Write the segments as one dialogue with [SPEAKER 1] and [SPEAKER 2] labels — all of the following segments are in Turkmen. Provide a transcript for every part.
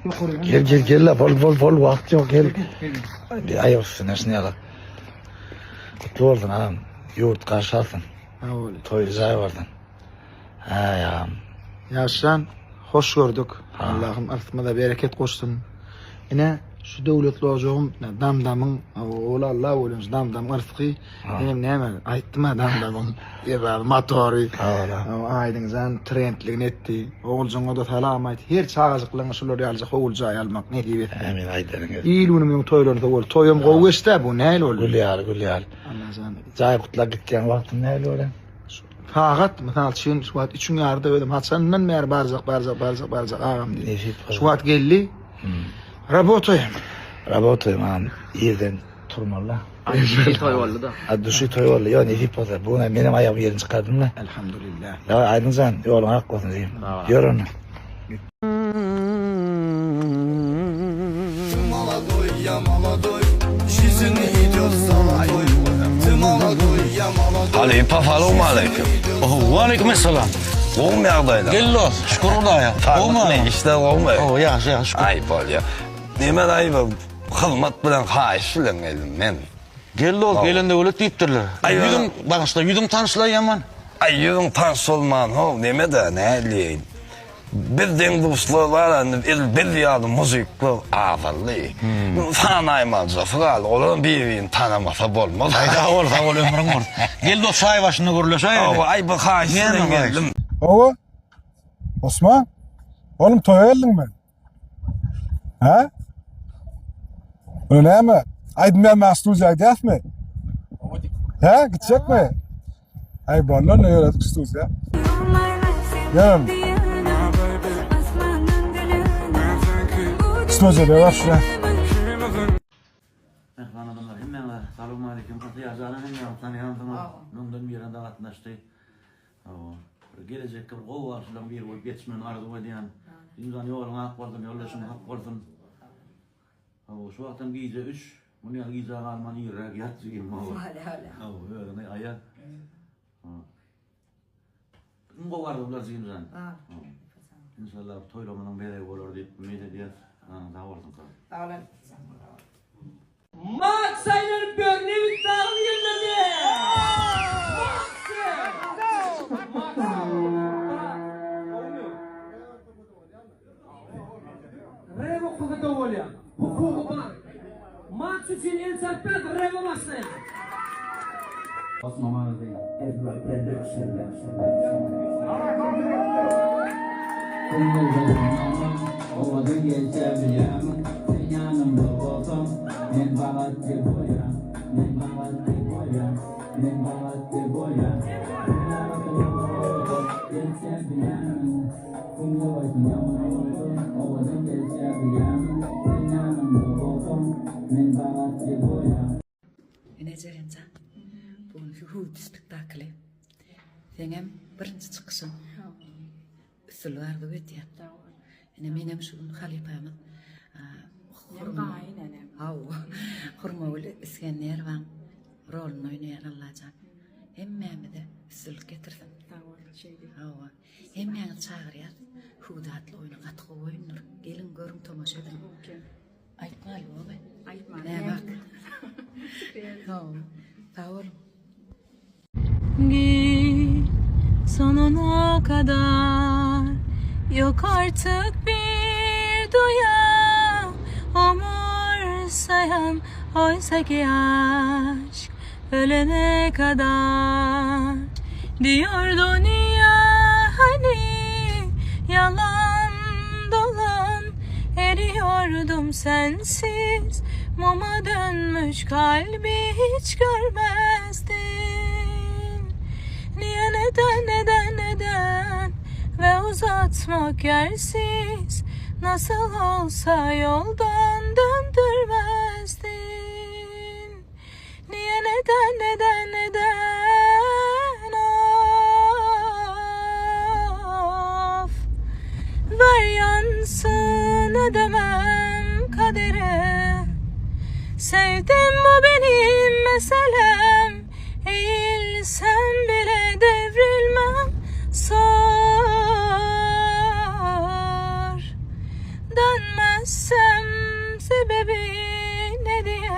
[SPEAKER 1] Ýokary.
[SPEAKER 2] Gel gel gel la bol bol bol wagt ýok gel. Bir aýak üstüne şuny ýala. Gutly bolsun agam. Ýurt garşy alsyn.
[SPEAKER 1] Sag bol.
[SPEAKER 2] Toý jaý bolsun. Äý agam.
[SPEAKER 1] Ýaşjan hoş gördük. Allahym yrsymyza bereket goşsun. Ine şu döwletli ojagym Damdamyň ogly Allah bolan şu Damdamyň yrsky. Menem näme aýtdym-a Damdamyň ebaby motory. Aýdyňjan trendligini etdi. Oguljyňa-da salam aýt. Her çagajyklaryňa şular ýalyja howul jaý almak nesip etsin.
[SPEAKER 2] Ämin aýdaryň.
[SPEAKER 1] Il günümiziň toýlaryny sowal. Toýam gowy geçdi-ä bu nähili boldy?
[SPEAKER 2] Gül ýaly gül ýaly.
[SPEAKER 1] Allajan.
[SPEAKER 2] Jaý gutlap gitýän wagtyň nähili bolýar?
[SPEAKER 1] Sagat, mysal üçin, şu wagt üçüň ýaryda özüm haçandan bäri barjak, barjak, barjak, barjak agam diýip.
[SPEAKER 2] Nesip
[SPEAKER 1] Şu wagt geldi. Rabotaýam.
[SPEAKER 2] Rabotaýam agam. Irden turmaly.
[SPEAKER 3] Duşy toý boldy-da.
[SPEAKER 2] A duşy toý boldy. Ýok, nesip bolsa. Bu gün menem aýagymy ýerden çykardym-da.
[SPEAKER 1] Elhamdülillah.
[SPEAKER 2] Ýa Aýdyň jan, ýoluň ak bolsun diýim. Ýör onda.
[SPEAKER 4] Halypa salowmaleýkim.
[SPEAKER 5] Waleýkim essalam.
[SPEAKER 4] Gowumy ýagdaýlar?
[SPEAKER 5] Gel dost, şükür Hudaýa.
[SPEAKER 4] Saglyk işler gowumy?
[SPEAKER 5] Gowy, ýagşy, ýagşy şükür.
[SPEAKER 4] Aý bolýa. Neme daýy hyzmat bilen haýyş bilen geldim men.
[SPEAKER 5] Gel dost, gelen döwlet diýipdirler.
[SPEAKER 4] Aý,
[SPEAKER 5] Ýüzüň bagyşla, ýüzüň tanyşlaý ýaman.
[SPEAKER 4] Aý ýüzüň tanyş bolman how neme-de näleýin. Biz deň-duşlar bar indi edil biz ýaly muzyklar azaldy. Sanaýmaljasy galdy. Olaram bir-birini tanamasa bolmaz.
[SPEAKER 5] Aý sag bol, sag bol ömrüň bolsun. Gel dost çaý başynda gürleşäýeli.
[SPEAKER 4] Hawa, aý bir haýyş bilen geldim.
[SPEAKER 6] Hawa. Osman. Oğlum toýa geldiňmi? Hä? Öyle näme? Aýdym ýazmaga studiýa gidýäsmi? Hä, gitjekmi? Aý boldy onda ýöredik studiýa. Ýörün. Studiýada görüşýäs.
[SPEAKER 5] Mähriban adamlar hemmäňize salowmaleýkim. Asyýa jana hemmäňiz tanaýansyňyz. Müňden birine-de gatnaşdy. Hawa. Bir gelejekki bir gowy bagşylaryň biri bolup ýetişmegini arzuw edýän. Ynsan ýoluň ak bolsun, ýoldaşyň hak bolsun. Hawa, şu wagtam gije üç. Muny ýaly gijä galman irräk ýat jigim. Hawa. Hawa, özüňi aýa. Iň gowy arzuwlar jigimjan. Inşallah toýlamanyň bezegi bolar diýip umyt edýäs. Janyň sag bolsun.
[SPEAKER 7] Sag boluň.
[SPEAKER 8] Maks aýlanyp ýör nebit dagyny ýerlerde. Rep okasa gowy bolýar. Hukugy bar. Maks üçin el çarpýas repe başlaýar.
[SPEAKER 9] Ine Jerenjan, bu gün Hüwdi spektakly. Seňem birinji çykyşyň. Üstünlik arzuw edýän. Ine menem şu gün halypamyz Hawa, Hurmagül Isgenderowaň roluny oýnaýan Allajan. Hemmämize üstünlik getirsin.
[SPEAKER 7] Sag bol, şeýdi.
[SPEAKER 9] Hawa. Hemmäňizi çagyrýas. Hüwdi atly oýny gaty gowy oýundyr. Geliň, görüň, tomaşa ediň. Aýtmaly ýogy.
[SPEAKER 7] Aýtmaly.
[SPEAKER 9] Näme? Hawa. Sag boluň.
[SPEAKER 8] Git sonuna kadar Yok artık bir duyan Umursayan oysa ki aşk ölene kadar Diyordun ya hani yalan dolan Eriyordum sensiz muma dönmüş kalbi hiç görmezdin Niye neden neden neden ve uzatmak yersiz Nasıl olsa yoldan döndürmezdin Niye neden neden neden of Ver yansın ödemem kadere Sevdim bu benim meselem Eğilsem bile devrilmem Sor Dönmez.
[SPEAKER 3] Bilmezsem sebebi ne diye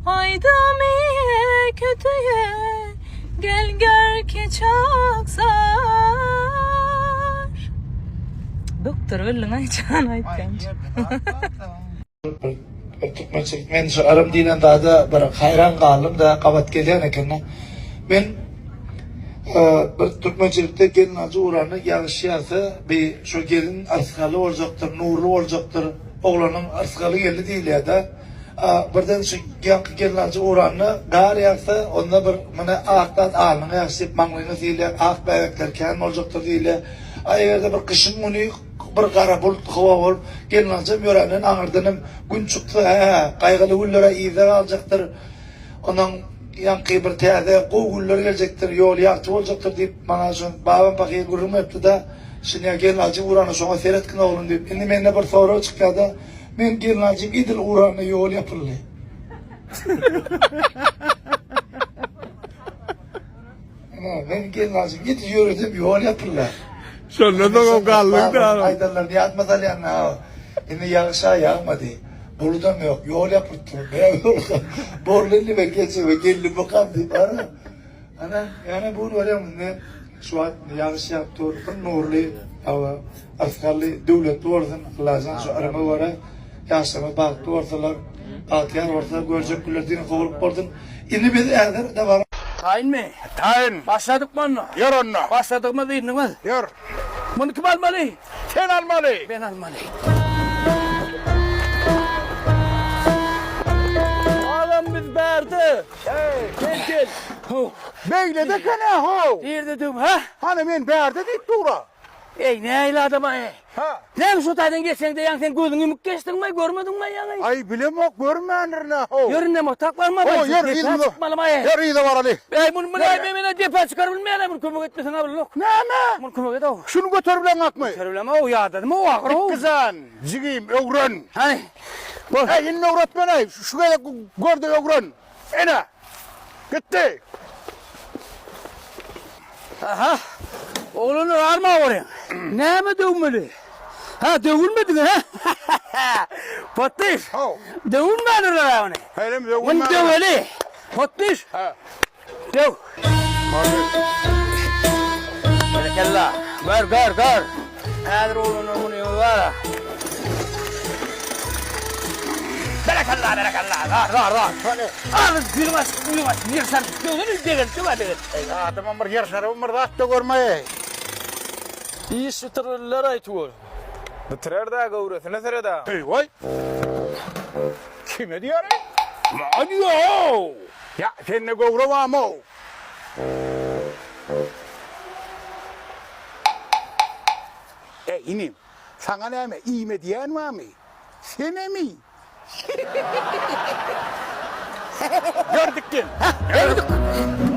[SPEAKER 3] Aydam iyiye kötüye Gel gör ki çok zor Doktor bildiň aýtjan aýtýança.
[SPEAKER 2] Bir türkmençilik men şu yrym diýlen zada bir haýran galdym-da gabat gelýän ekeni. Men bir türkmençilikde gelin alyjy uranda ýagyş ýagsa bi şo gelin yrsgally boljakdyr, nurly boljakdyr, oglanyň yrsgaly geldi diýilýär-de. A birden şu ýaňky gelin alyjy uranda gar ýagsa onda bir muny ak zat alnyňa ýagşy diýip maňlaýyňa sylýar, ak bäbekler kän boljakdyr diýilýär. A eger-de bir gyşyň güni Bir gara bulut howa bolup, gelnaljam ýöränden aňyrdan hem gün çyksa, hä-hä, gaýgyly günler-ä yzda galjakdyr. Ondan ýaňky bir täze gowy günler geljekdir, ýol ýagty boljakdyr diýip, maňa şo babam pahyr gürrüň beripdi-de, Şindi gelnaljym uranda şoňa seretgin oglum diýip. Indi mende bir sorag çykýar-da, men gelnaljym edil uranda ýol ýapyldy. Men gelnaljym edil ýöresem ýol ýapyldy.
[SPEAKER 6] Şondan soňam galdyň da.
[SPEAKER 2] Aýdanlaryny ýadyma salýan ha. Indi ýagyş-a ýagmady. Buludam ýok. Ýol ýapylyp dur. Näme bolsa. Boldy indi men geçeme geldim bukam diýip ara. Ana, ýöne bu gün görýäň indi şu wagt ýagyş ýagyp dur. Bir nurly, hawa, yrsgally, döwletli bolsun. Allajan şu yryma görä ýaşlarymyz bagtly bolsalar, bagtyýar bolsalar, görjek günler diňe gowulyk bolsun. Indi biz häzir dabara
[SPEAKER 8] Taýynmy?
[SPEAKER 7] Taýyn.
[SPEAKER 8] Başladykmy onda?
[SPEAKER 7] Ýör onda.
[SPEAKER 8] Başladygymyz indimiz.
[SPEAKER 7] Ýör.
[SPEAKER 8] Muny kim almaly?
[SPEAKER 7] Sen almaly.
[SPEAKER 8] Men almaly. Agam biz bärde.
[SPEAKER 7] Heý.
[SPEAKER 8] Gel gel. How.
[SPEAKER 7] Beýlede eken-ä how.
[SPEAKER 8] Nirde döwüm hä?
[SPEAKER 7] Hany men bärde diýip dur-a.
[SPEAKER 8] Eý nähili adam-aý?
[SPEAKER 7] Hä.
[SPEAKER 8] Näme şu taýdan geçeňde ýaňy sen gözüň ýumuk geçdiňmi, görmediňmi ýaňy?
[SPEAKER 7] Aý bilemok, görmändirin-ä how.
[SPEAKER 8] Ýör indem otak barma
[SPEAKER 7] Ho, ýör
[SPEAKER 8] depä
[SPEAKER 7] yzymyza.
[SPEAKER 8] çykmalymaý.
[SPEAKER 7] Ýör yza baraly.
[SPEAKER 8] Eý muny muny men men depä çykaryp bilmeýän muny kömek etmeseň a boljak.
[SPEAKER 7] Näme?
[SPEAKER 8] Muny kömek et-ow.
[SPEAKER 7] Şuny göterip bileňakmy?
[SPEAKER 8] Göterip bilemok, ýadadym-ow ahyr-ow.
[SPEAKER 7] Dikgizan, jigim, öwren.
[SPEAKER 8] Hany. Bol.
[SPEAKER 7] Eý indi öwretmen-eý, şu gezek gör-de öwren. Ene! Gitdi!
[SPEAKER 8] Aha! Oglanlar alma görüň. Näme döwmeli? Ha, döwülmediňi, ha? Potdyş.
[SPEAKER 7] How.
[SPEAKER 8] Döwülmändirler ony.
[SPEAKER 7] Hälem
[SPEAKER 8] Muny
[SPEAKER 7] döwülmändir.
[SPEAKER 8] döweli. Potdyş.
[SPEAKER 7] Ha.
[SPEAKER 8] Döw.
[SPEAKER 7] Molades.
[SPEAKER 8] Berekella. Gör, gör, gör. Häzir oglanlar muny bar. Berekella, berekella. Zar, zar, zar. Al, ýüzüň aç, ýüzüň aç. Ýer şar, döwsene, degel, döwä degel.
[SPEAKER 7] Adamam bir ýer şarabam bir zat-da görmeý.
[SPEAKER 8] Iş bitirirler aýtgul.
[SPEAKER 10] Bitirer-dä göwresine sered-ä.
[SPEAKER 7] Eý-waý! Kime diýýär-eý? Maňa diýýär-ow! Ýa, sende göwre barmy-ow? Eý, inim, saňa näme, iýme diýen barmy? Senem iý. Ýördük gel.
[SPEAKER 8] Ýördük.